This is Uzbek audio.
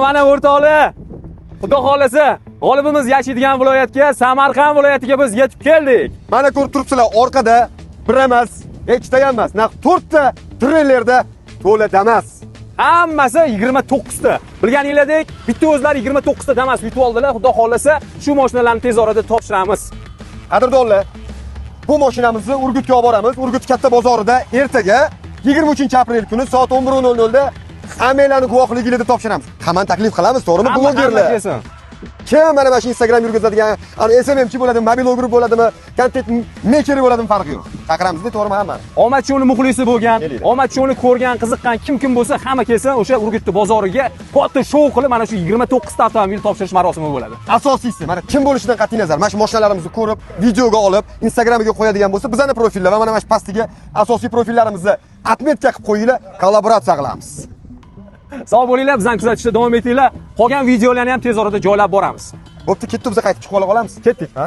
Mana, o'rtoqlar, Xudo xohlasa, g'olibimiz yashaydigan viloyatga, Samarqand viloyatiga biz yetib keldik. Mana, ko'rib turibsizlar, orqada bir emas, ikkita ham emas, naq to'rtta treylerda to'la Damas. Hammasi 29 ta. Bilganinglardek, bitta o'zlari 29 ta Damas yutib oldilar. Xudo xohlasa, shu mashinalarni tez orada topshiramiz. Qadrdonlar, bu mashinamizni Urgutga olib boramiz. Urgut katta bozorida ertaga, 23 aprel kuni soat 11:00 da hammanglarni guvohligida topshiramiz. Hammani taklif qilamiz, to'g'rimi, Hamma blogerlar? Kelsin. Kim mana shu Instagram yurgizadigan, ana SMMchi bo'ladimi, mobilografer bo'ladimi, content makeri bo'ladimi, farqi yo'q. Chaqiramizda, to'g'rimi, hammani? Omad Showni muxlisi bo'lgan, Kelinglar. Omad Showni ko'rgan, qiziqqan kim kim bo'lsa, hamma kelsin o'sha Urgutni bozoriga. Katta shou qilib, mana shu 29 ta avtomobil topshirish marosimi bo'ladi. Asosiysi, mana kim bo'lishidan qat'iy nazar, mana shu mashinalarimizni ko'rib, videoga olib, Instagramiga qo'yadigan bo'lsa, bizani profillar va mana shu pastiga asosiy profillarimizni отметка qilib qo'yinglar, kollaboratsiya qilamiz. Sog' bo'linglar, bizani kuzatishda davom etinglar. Qolgan videolarni ham tez orada joylab boramiz. Bo'pti, ketdi, biz qaytib chiqib ola qolamiz. Ketdik. Ha?